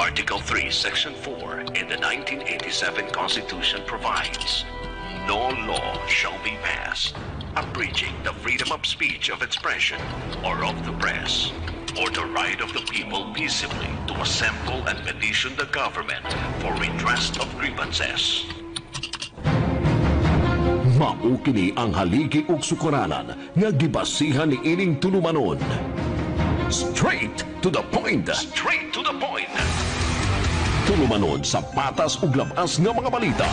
Article 3, Section 4 in the 1987 Constitution provides, "No law shall be passed abridging the freedom of speech, of expression, or of the press, or the right of the people peaceably to assemble and petition the government for redress of grievances." Mao kini ang haligi ug sukaranan nga gibasihan ni ining tulumanon. Straight to the point. Straight to the point. Tulumanon sa patas ug labas nga mga balita.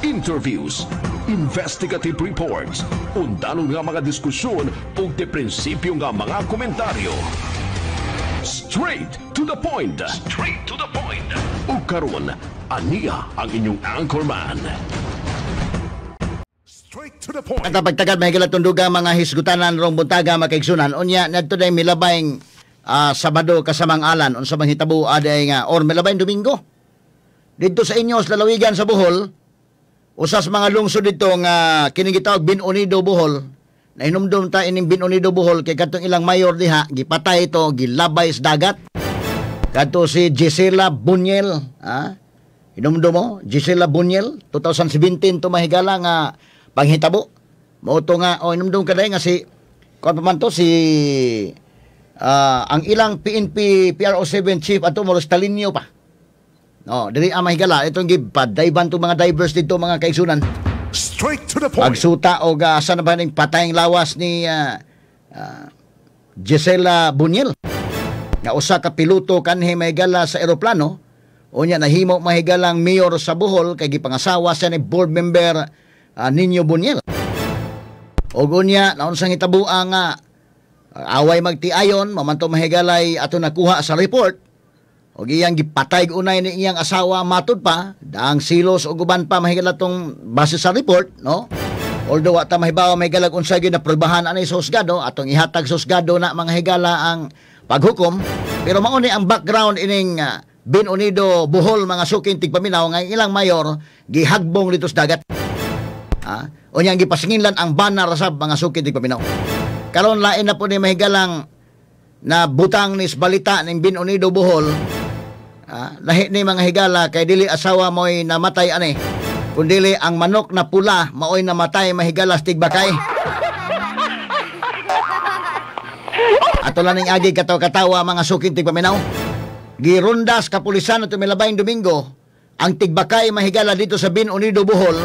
Interviews, investigative reports, undanon nga mga diskusyon ug de prinsipyo nga mga komentaryo. Straight to the point. Straight to the point. Ug karon, ania ang inyong anchorman. Straight to the point. At pagtagad may tunduga mga hisgutanan rong buntaga, makaigsunan. Unya nadto day milabayng Sabado, kasamang alan, unsa bang hitabo aday nga or milabayng Domingo didto sa inyo sa lalawigan sa Bohol, usa sa mga lungsod didto nga kining gitawag Bien Unido, Bohol. Nahinumdum ta ining Bien Unido, Bohol, kay kadtong ilang mayor diha gipatay ito, gilabay sa dagat, kadto si Gisela Buniel, ha? Hinumdum mo Gisela Buniel? 2017 to, mahigala, nga panghitabo. Mao to nga, oh, hinumdum ka nga si kuan pa man to, si ang ilang PNP PRO7 chief ato mo Stalinio pa. No, diri ang mahigala itong gipadayban to mga divers dito, mga kaigsunan. Straight to the point. Pagsuta og asa na ba ning patayng lawas ni Gisela Buniel nga usa ka piloto kanhi, mahigala, sa eroplano. Unya nahimo, mahigalang, mayor sa Bohol kay gipangasawa siya ni board member Nino Buniel. Og unya naunsang hitabo ang away magtiayon mamanto, mahigalay, ato nakuha sa report og iyang gipatay unay ni iyang asawa, matud pa daang silos og uban pa, mahigala, tong base sa report, no? Although wa ta mahibaw, mahigala, unsa gyud na pruebahan ani sa husgado, atong ihatag sa husgado na, mga higala, ang paghukom, pero mao ni ang background ining Bien Unido, Bohol, mga suking tigpaminaw, nga ang ilang mayor gihagbong dito sa dagat. Ah, unya gipasinginlan ang banner sa mga suking tigpaminaw. Karon lain na po ni, mahigalang, na butang ni sa balita ning Bien Unido, Bohol. Ah, lahi ni, mga higala, kay dili asawa mo'y namatay ani, kundili ang manok na pula maoy namatay, mahigala, sa tigbakay. Ato lang ning agi katawa-katawa, mga suking tigpaminaw. Girundas kapulisan at tumilabayng Domingo ang tigbakay, mahigala, dito sa Bien Unido, Bohol,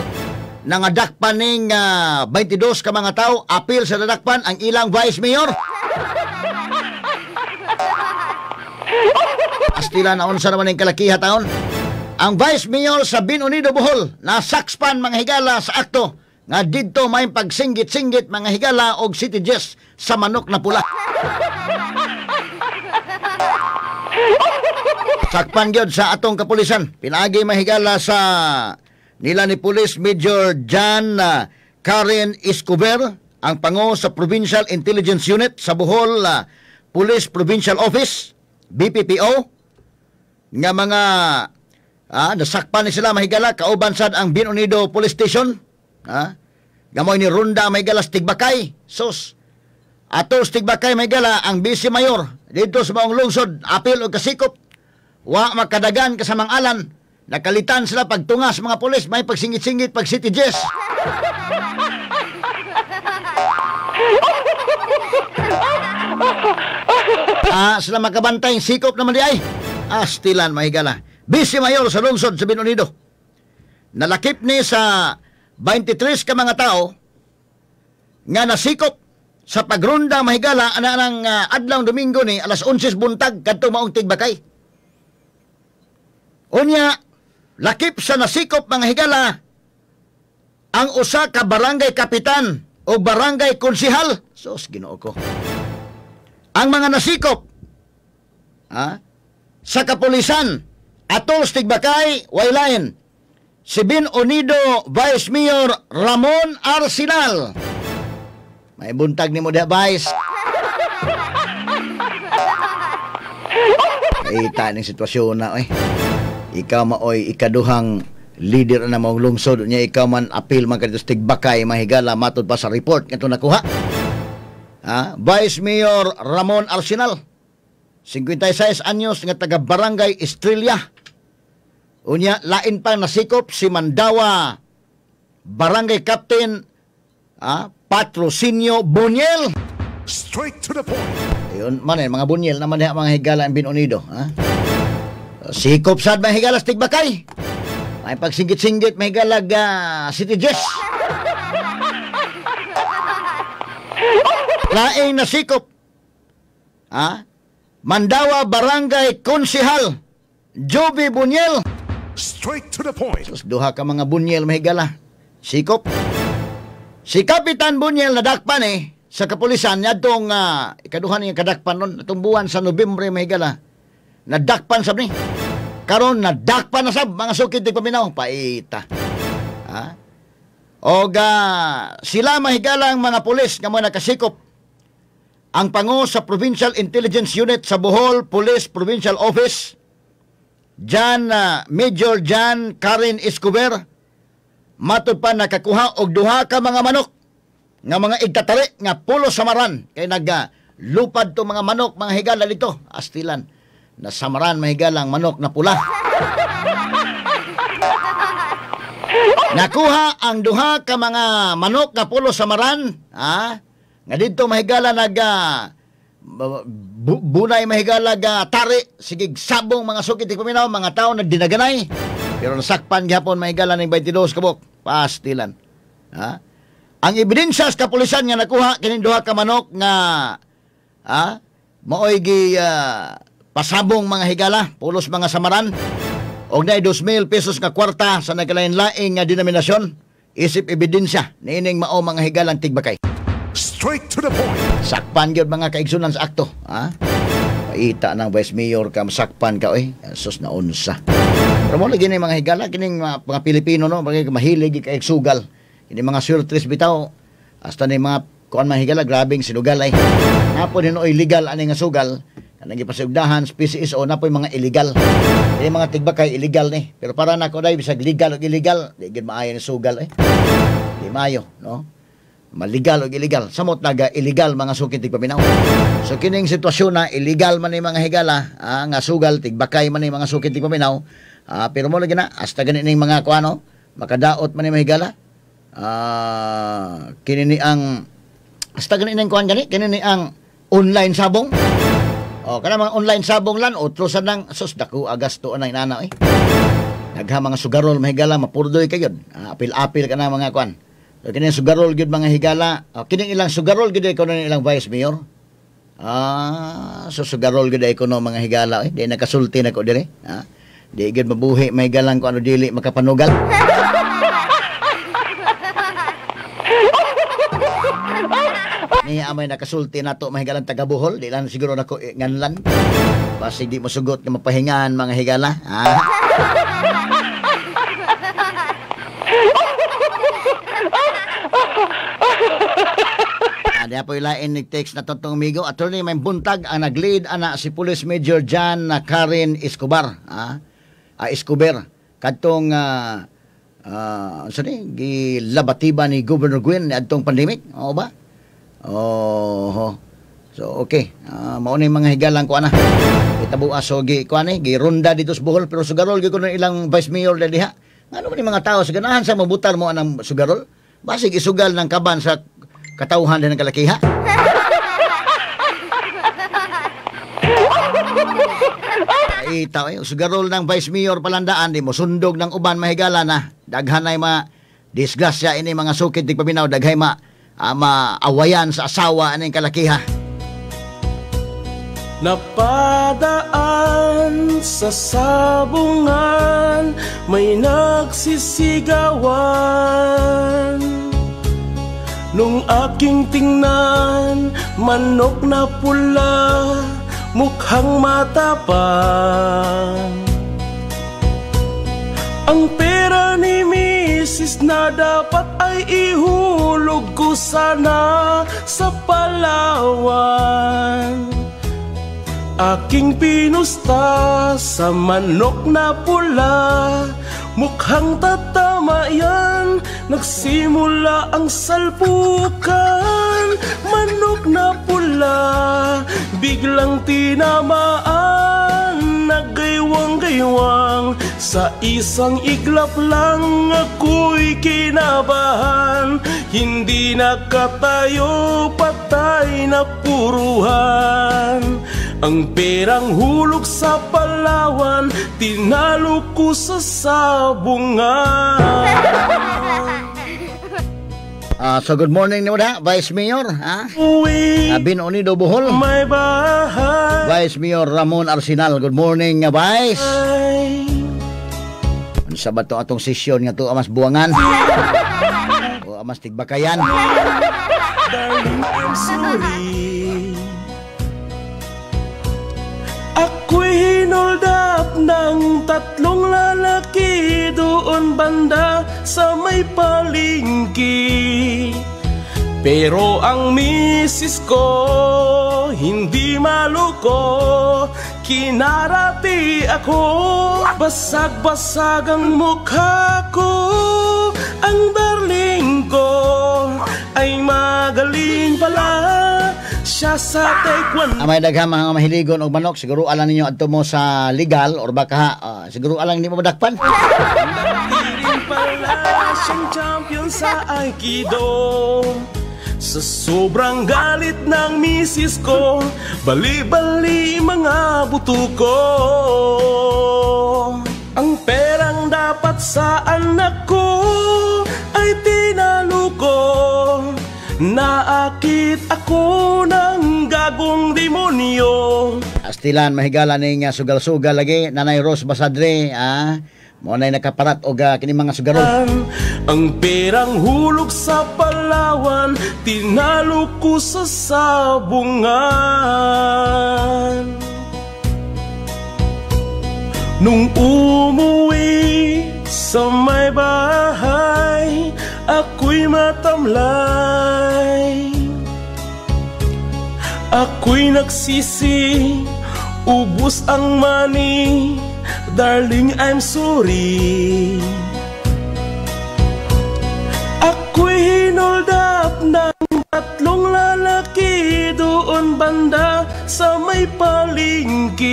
nangadakpan ning 22 ka mga tao, apil sa dadakpan ang ilang vice mayor. Astila na unsa naman ang kalakiha taon. Ang vice mayor sa Bien Unido, Bohol nasakspan, mga higala, sa akto nga didto may pagsinggit-singgit, mga higala, og City Jess sa manok na pula. Sakpan gyud sa atong kapulisan. Pinaagi, mahigala, sa nila ni Police Major John Karen Escobar, ang pango sa Provincial Intelligence Unit sa Bohol Police Provincial Office, BPPO, nga mga nasakpan ni sila, mahigala, kauban sad ang Bien Unido Police Station. Gamoy ni ronda, mahigala, sa Tigbakay. Sus. Ato sa Tigbakay, mahigala, ang Vice Mayor dito sa maong lungsod apil og kasikop. Wa makadagan kasamang alan. Nakalitan sila pagtungas mga pulis, may pagsingit-singit pag City Jess. Sila makabantay, sikop naman di ay. Astilan, mahigala. Vice Mayor sa lungsod sa Bien Unido. Nalakip ni sa 23 ka mga tao nga nasikop sa pagrunda, mahigala, ana ng adlaw Domingo ni alas 11 buntag kadto maong Tigbakay. Unya, lakip sa nasikop, mga higala, ang usa ka barangay kapitan o barangay konsihal. Sus, Ginoo ko. Ang mga nasikop sa kapulisan atol sa Tigbakay, waylain si Bien Unido Vice Mayor Ramon Arsenal. May buntag ni mo diha, Vice. Kita ning sitwasyon na oy. Ikaw maoy ikaduhang leader na maong lungsod niya, ikaw man apil man kadto sa Tigbakay, mahigala, matud pa sa report nga nakuha. Vice Mayor Ramon Arsenal. 56 anyos nga taga Barangay Estrella. Unya lain pang nasikop si Mandawa Barangay Captain Patrocinio Bunyel. Straight to the point. Ayun man mga Bunyel naman diha mga higala ang Binonido, ha? Sikop sad mga higala sa Tigbakay. May pagsinggit-singgit mga higala City Jess. Laing nasikop. Ha? Mandawa Barangay Konsihal Joby Bunyel. Straight to the point. Sus, duha ka mga Bunyel mahigala. Sikop. Si Kapitan Bunyel nadakpan sa kapulisan niadtong ikaduha niyang kadakpan nun atong buwan sa Nobyembre mahigala. Nadakpan sab ni. Karon nadakpan na sab mga sukid tigpaminaw paita. Ha? Og sila mahigala ang mga pulis nga mo nakasikop. Ang pango sa Provincial Intelligence Unit sa Bohol Police Provincial Office, Jan Major Jan Karen Escobar, matud pa nakakuha og duha ka mga manok nga mga igtatari nga pulo samaran kay naglupad to mga manok mga higala dito astilan na samaran mahigala ang manok na pula. Nakuha ang duha ka mga manok nga pulo samaran, ha? Nga dito mahigala nag bunay mahigala ga tari sige sabong mga sukit tigpaminaw mga tao nagdinaganay pero nasakpan gihapon mahigala ning 22 kabuk pastilan, ha? Ang ebidensya sa kapulisan nga nakuha kining duha ka manok nga maoy gi pasabong mga higala pulos mga samaran og naay 2,000 pesos nga kwarta sa nagkalain-laing nga denominasyon isip ebidensya niining mao mga higalang Tigbakay. Straight to the point. Sakpan gyud mga kaigsunan sa akto, ha? Paita ng Vice Mayor ka, masakpan ka oy. Sus na unsa. Pero mo lagi ni mga higala kining mga Pilipino no, mga mahilig kay sugal. Kini mga surtres bitaw hasta ni mga kuan mga higala grabeng sinugal ay. Napon hinuoy legal ani nga sugal. Kanang gipasugdahan PCSO napoy mga illegal. Kini mga Tigbakay illegal ni. Pero para nako dai bisag legal og illegal, di gyud maayo ni sugal eh. Di maayo, no? Maligal o illegal. Samot naga illegal mga sukit tigpaminaw. So kining sitwasyon na illegal man ni mga higala, nga sugal Tigbakay man ni mga sukit tigpaminaw, pero mo lagi na hasta gani ning mga kuano, makadaot man ni mga higala. Kini ni ang hasta gani ning kuan gani, kini ni ang online sabong. O kana mga online sabong lan otro sa nang sus dako agasto anang inana eh. Nagha mga sugarol mahigala mapurdoy kayod. Apil-apil kana mga kuan. So, kining sugarol gyud mga higala, kining ilang sugarol gyud ko ilang vice mayor. So sugarol gyud ko no mga higala eh. Di nakasulti nako dire, ha? Di gyud mabuhi mahigalang ko ano dili makapanugal. Ni amay nakasulti nato mahigalang taga Bohol, di lang siguro nako nganlan. Basig di mosugot nga mapahingan mga higala, ha? Diya po ilain ni text na tontong amigo. Attorney, may buntag ang nag-lead ana si Police Major John Karen Escobar. Escobar. Kadtong sorry, gilabatiba ni Governor Gwen adtong pandemic. Oo ba? Oh. So okay. Mao ni mga higalang ko ana. Itabuas so gi kuan ni gironda dito sa Bohol pero sugarol gyud kuno ilang vice mayor diha. Ngano man ni mga tao sa ganahan sa mabutar mo anang sugarol? Basig isugal ng kaban sa katauhan din ng kalakiha. Ay, tao, sugarol ng vice mayor palandaan, di mo sundog ng uban mahigala na. Daghan ay ma disgrasya ini mga sukid tigpaminaw, daghay ma maawayan sa asawa aning kalakiha. Napadaan sa sabungan, may nagsisigawan. Nung aking tingnan, manok na pula, mukhang matapang. Ang pera ni misis na dapat ay ihulog ko sana sa Palawan. Aking pinusta sa manok na pula, mukhang tatama yan. Nagsimula ang salpukan. Manok na pula, pala, biglang tinamaan, naggaywang-gaywang. Sa isang iglap lang ako'y kinabahan. Hindi nakatayo, patay na puruhan. Ang perang hulog sa Palawan, tinalo ko sa sabungan. So good morning nimo da, Vice Mayor, ha? Uwi, Ben Unido Bohol. May bahay. Vice Mayor Ramon Arsenal. Good morning nga, Vice. Unsa ba to atong sesyon nga to amas buwangan? O amas tigbakayan? Darling, I'm sorry. Ako'y hinold up ng tatlong lalaki doon banda sa may palengke. Pero ang misis ko hindi maloko, kinarati ako, basag-basag ang mukha ko. Ang darling ko ay magaling pala siya sa taekwondo. May daghang mga mahiligon og manok, siguro alam ninyo adto mo sa legal or baka siguro alang hindi mo madakpan. Dati rin pala siyang champion sa Aikido. Sa sobrang galit ng misis ko, bali-bali mga buto ko. Ang perang dapat sa anak ko ay tinalo ko. Naakit ako ng gagong demonyo. Astilan mahigala ning sugal-sugal lagi Nanay Rose Basadre, mo nay nakaparat og kini mga sugarol. Ang perang hulog sa Palawan, tinalo ko sa sabungan. Nung umuwi sa may bahay, ako'y matamlay. Ako'y nagsisi, ubos ang money. Darling, I'm sorry. Ako'y hinold up ng tatlong lalaki doon banda sa may palengke.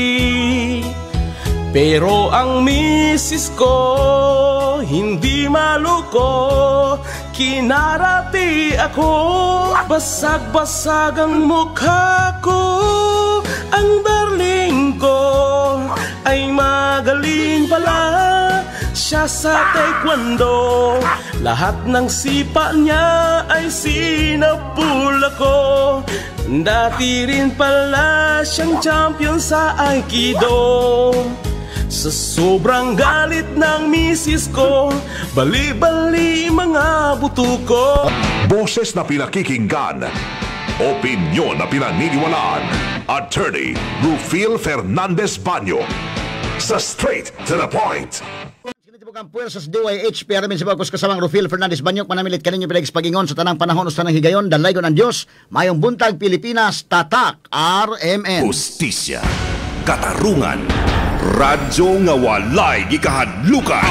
Pero ang misis ko hindi maloko, kinarati ako, basag-basag ang mukha ko. Ang darling ko ay magaling pala siya sa taekwondo. Lahat ng sipa niya ay sinapul ako. Dati rin pala siyang champion sa Aikido. Sa sobrang galit ng misis ko, bali-bali mga buto ko. Boses na pinakikinggan, opinyon na pinaniniwalaan. Attorney Rufil Fernandez Banyo sa Straight to the Point. Ang puwersa sa DYH, PRMN sa bagos kasamang Rufil Fernandez Banyok, manamilit kaninyo pinag pagingon sa tanang panahon o sa tanang higayon, dalaygon ang Diyos, mayong buntag Pilipinas, Tatak, RMN. Hustisya, katarungan, radyo nga walay gikahadlukan.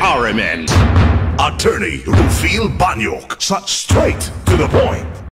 RMN. Attorney Rufil Banyok sa Straight to the Point.